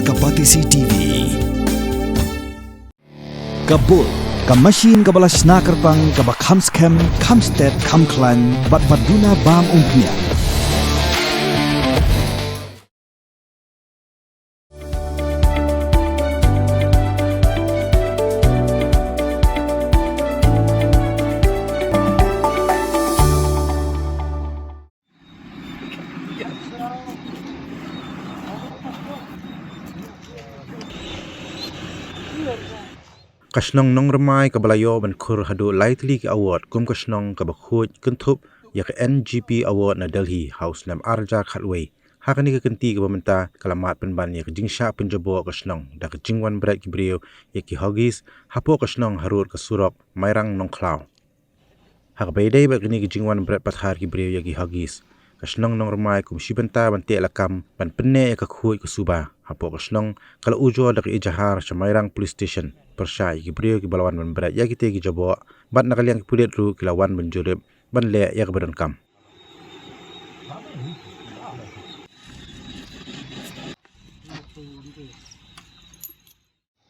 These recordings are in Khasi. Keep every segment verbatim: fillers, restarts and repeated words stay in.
Ka Batesi T V. Ka Bull, ka machine kaba la shna kyrpang, kaba kham skhem, kham stet, kham khlaiñ, bad ba duna bam umphniang. Ka shnong Nongrmai kaba la ïoh ban khur haduh lai tylli ki award kum ka shnong kaba khuid kynthup ïa ka N G P Award na Delhi ha u snem ar hajar khatwei. Ha kane ka kynti kaba mynta ka la mad pynban ïa ka jingshah pynjaboh ka shnong da ka jingwan bret ki briew ïa ki Huggies hapoh ka shnong harud ka surok Mairang Nongkhlaw. Ha kaba ïadei bad kane ka jingwan bret pathar ki briew ïa ki Huggies, ka shnong Nongrmai kum shi bynta ban teh lakam ban pynneh ïa ka khuid ka suba hapoh ka shnong, ka la ujor da ka ejahar sha Mairang Police Station pyrshah ïa ki briew kiba la wan ban bret ïa kitei ki jaboh, bad na ka liang ki pulit ruh ki la wan ban jurip ban leh ïa kaba donkam.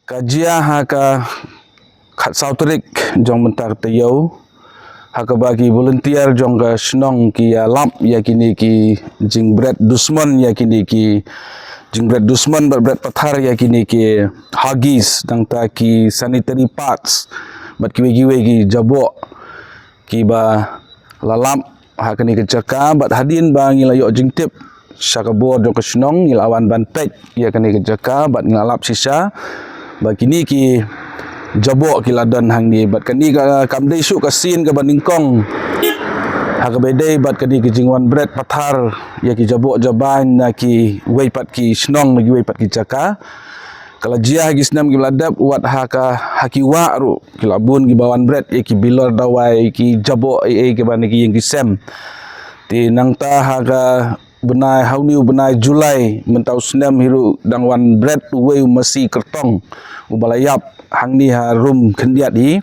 Ka jia ha ka khatsaw tarik jong mynta ka taïew, ha kaba ki volunteer jong ka shnong ki ïalap ïa kine ki jingbret dusmon, ïa kine ki jingbret dusmon bad bret pathar ïa kine ki Huggies, nangta ki sanitary pads bad kiwei kiwei ki jaboh kiba la lap ha kane ka jaka, bad hadien ba ngi la ïoh jingtip sha ka bor jong ka shnong, ngi la wan ban peit ïa kane ka jaka bad ngi la lap shisha ba kine ki jaboh ki la don hangne, bad kane ka kam dei shuh ka sien kaba nyngkong ha kaba ïadei bad kane ka jingwan bret pathar ïa ki jaboh jabain na kiwei pat ki shnong, na kiwei pat ki jaka. Ka la jia ha ki snem kiba la dep, wat ha ka, ha ki wah ruh ki la bun kiba wan bret ïa ki bilor dawai, ki jaboh ei ei kiba na ki ïing ki sem. Te nangta ha ka bnai, ha une u bnai July mynta u snem hi ruh dang wan bret uwei u masi kyrtong uba la ïap hangne ha rum khyndiat hi,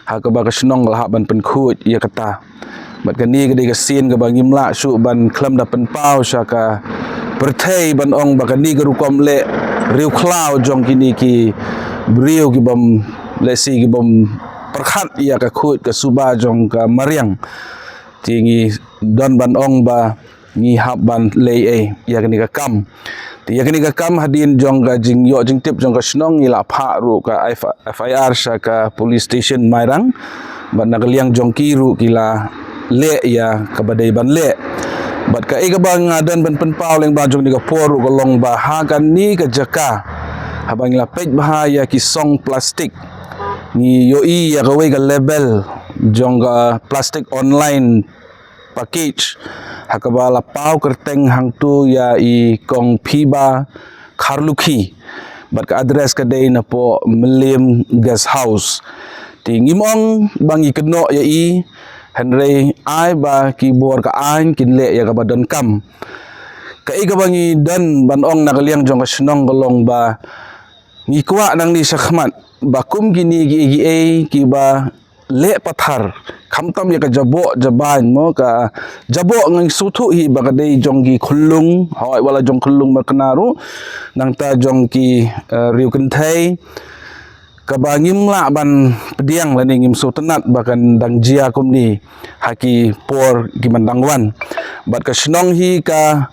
ha kaba ka shnong ka la hap ban pynkhuid ïa kata. Bad kane ka dei ka sien kaba ngim lah shuh ban khlem da pynpaw sha ka pyrthei ban ong ba kane ka rukom leh riewkhlaw jong kine ki briew kibym lehse kibym pyrkhat ïa ka khuid ka suba jong ka mariang. Te ngi don ban ong ba ngi hap ban leh ei ïa kane ka kam. Te ïa kane ka kam hadien jong ka jingïoh jingtip jong ka shnong ngi la phah ruh ka F-, F I R sha ka police station Mairang. Bad na ka liang jong ki ruh ki la leh ïa kaba dei ban leh. Bad kaei kaba nga don ban pynpaw lyngba jong kane ka por ruh ka long ba ha kane ka jaka, haba ngi la peit bha ïa ki song plastik, ngi ïohi ïa kawei ka label jong ka plastik online package, ha kaba la paw kyrteng hangto ïa i Kong Phiba Kharlukhi, bad ka address ka dei napoh Mylliem Guest House. Te ngim ong ba ngi kynnoh ïa i, hynrei ai ba ki bor ka aiñ kin leh ïa kaba donkam. Kaei kaba ngi don ban ong na ka liang jong ka shnong ka long ba ngi kwah nangne shakhmat ba kum kine kiei kiei kiba leh pathar, khamtam ïa ka jaboh jabain mo, ka jaboh ngi sngewthuh hi ba ka dei jong ki khyllung, hooid, wat la jong khyllung Merkna ruh, nangta jong ki, eh, riew kynthei, kaba ngim lah ban pdiang lane ngim sngewtynnat ba kan dang jia kumne ha ki por kiban dang wan. Bad ka shnong hi ka,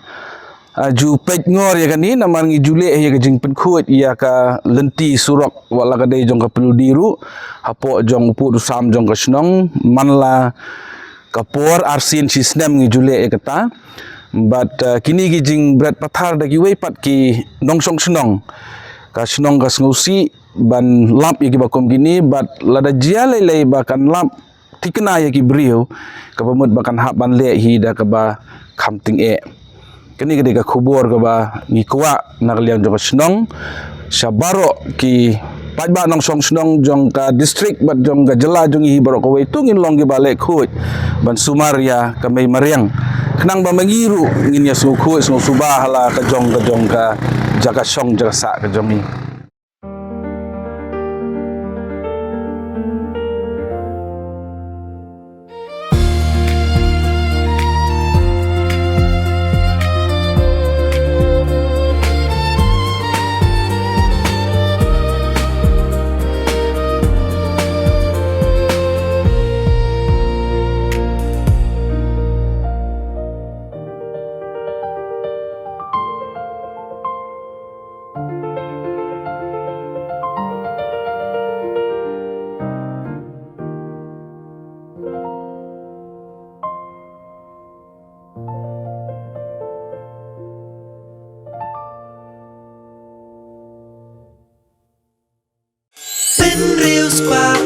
ah, ju peit ngor ïa kane namar ngi ju leh ïa ka jingpynkhuid ïa ka lynti surok, wat la ka dei jong ka pyludi ruh hapoh jong u pud u sam jong ka shnong, man la ka por arsien shisnem ngi ju leh ïa kata. Bad, ah, kine ki jingbret pathar da kiwei pat ki nongshong shnong, ka shnong ka sngewsih ban lap ïa kiba kum kine, bad lada jia lei lei ba kan lap thikna ïa ki briew, kaba mut ba kan hap ban leh hi da kaba kham tyngeh. Kane ka dei ka khubor kaba ngi kwah na ka liang jong ka shnong sha baroh ki paidbah nongshong shnong jong ka district bad jong ka jylla jong ngi hi baroh kawei, to ngin long kiba leh khuid ban sumar ïa ka mei mariang. Khnang ba ma ngi ruh ngin ïa sngewkhuid sngewsuba ha la ka jong ka jong ka jaka shong jaka sah ka jong ngi. Ba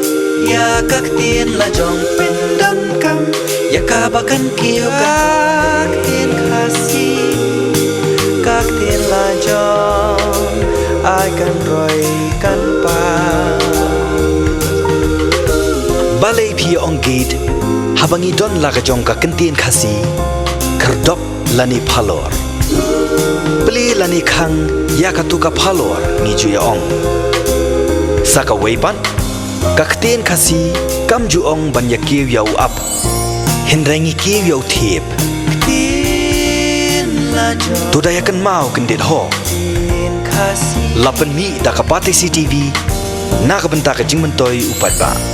ïa ka ktien la jong pyndonkam ïa kaba kan kiew ka ktien Khasi, ka ktien la jong ai kan roi kan pa. Balei phi ong gate haba ngi don la ka jong ka ktien Khasi? Khyrdop lane phalor, plie lane khang ïa katu ka phalor ngi ju ïa ong. Sa kawei pat, ka ktien Khasi kam ju ong ban ïa kiew ïa u ap, hynrei ngi kiew ïa u thiep. To da ïa kynmaw kyndit ho. La pynmih da ka Batesi TV na ka bynta ka jingmyntoi u paidbah.